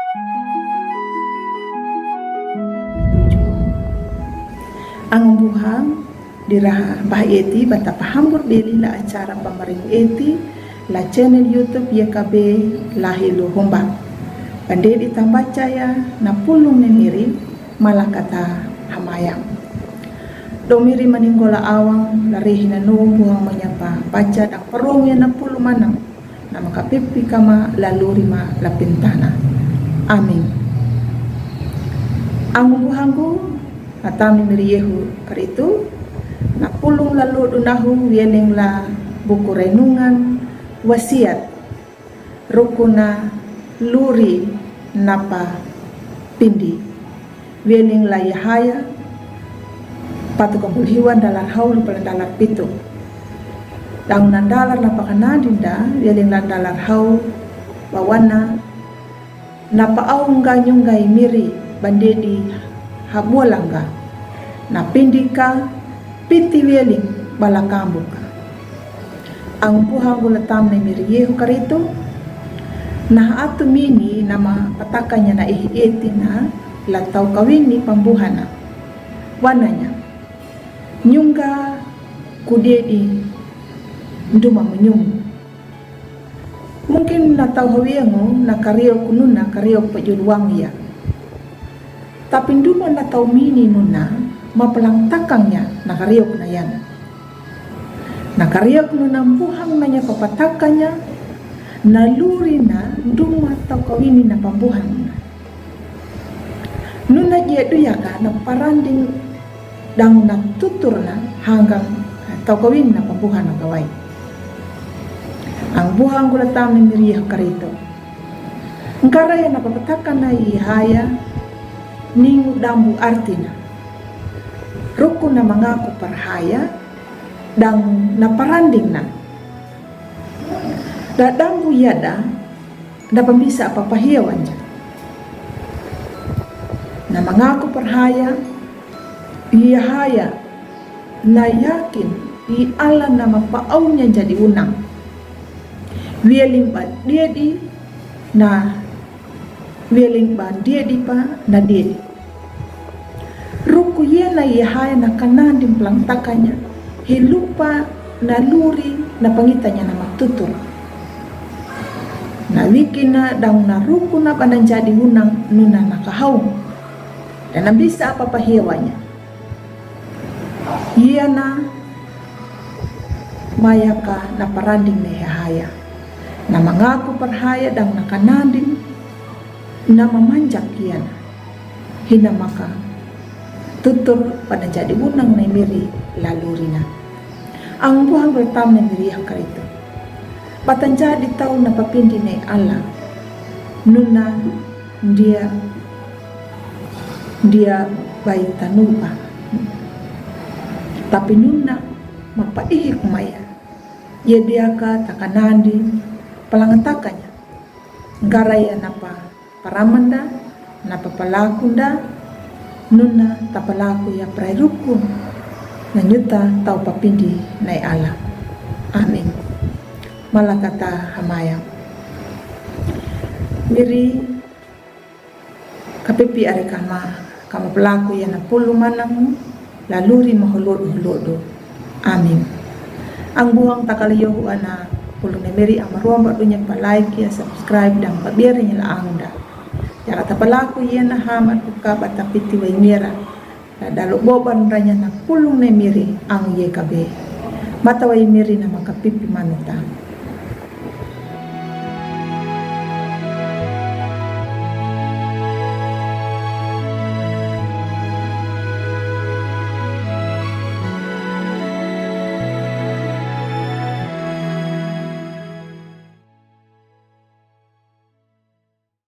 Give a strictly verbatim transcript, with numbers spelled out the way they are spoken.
Ang buhang dira bah eti bata pahambur beli la acara pamaring eti la channel YouTube Y K B Lahi Luhumba. Pandedi tambacaya na pulung ne miri malakata hamayang. Domiri maninggola awang larihi na nubuhang manyapa baca dang parung ya na pulu manang. Nama kapipi kama laluri ma lapintana. Amin. Anggu buhanggu, na tamni miri Yehu karitu, na pulung lalu dunahu wieling la buku renungan wasiat rukuna luri napa pindi. Wieling la Yahaya, patu kambul hiwan dalar hau lupa dalar pitu. Dang na dalar napa kanadinda, wieling la dalar hau bawana napa aungga nyunggai miri bandedi habualangga. Na pindika piti wieling bala kambuka. Ang buhanggu la tamni miri Yehu karitu, na atu mini nama patakanya na ihi eti na la tau kawini pambuhana. Wananya, nyungga kudedi nduma munyung. Mungkin na tau hawiangu na kariok nuna kariok pajuluang ya. Tapi nduma na tau mini nuna mapalang takangnya na kariok na yana. Na kariok nuna buhang nanya papatakanya, na luri na nduma tau kawini na pambuhang na. Nuna jia duyaka na paranding dang na tutur na hanggang tau kawin na pambuhang na kawai. Ang buhanggu la tamni miri Yehu karitu. Ngkara ya na papataka na Yahaya ningu dambu artina. Ruku na mangaku parhaya dang na paranding na. Da dambu yada da pambisa apa pahia wanja. Na mangaku parhaya, Yahaya na yakin i Allah nama paaunya jadi unang. Wieling ba diedi na wieling ba diedi pa na diedi. Ruku yena Yahaya na kananding palang takanya, hilupa na luri na pangitanya na matutur. Na wikina dang na ruku na bananjadi unang nuna na kahaung. Dan na bisa apa pahia wanya. Yena mayaka na paranding ne Yahaya. Na mangaku parhaya dang na kananding na mamanjak yena. Hina maka tutur bananjadi unang na miri lalurina. Ang buhanggu la tamni miri Yehu karitu. Batanjadi tau na papindi ne Allah. Nuna dia, dia bai tanupa. Tapi nuna mapa ihik maya. Ia diaka takanandi palang takanya. Ngkara ya napa paramanda, napa palakunda, nuna tapalaku ya prai ruku, na nyuta tau papindi nai Allah. Amin. Malakata hamayang. Miri kapipi ari kama, kama palaku ya na pulu manang, laluri mahuludu-huludu. Amin. Ang buhang takala yohu ana pulu ne miri ama ruang ba dunya pa like ya subscribe dang pa biar nya la angda. Jaka tapalaku ya na hamat buka bata piti wai mira. La dalu boban ranya na pulu ne miri ang ye kabe. Mata wai miri na makapipi manuta.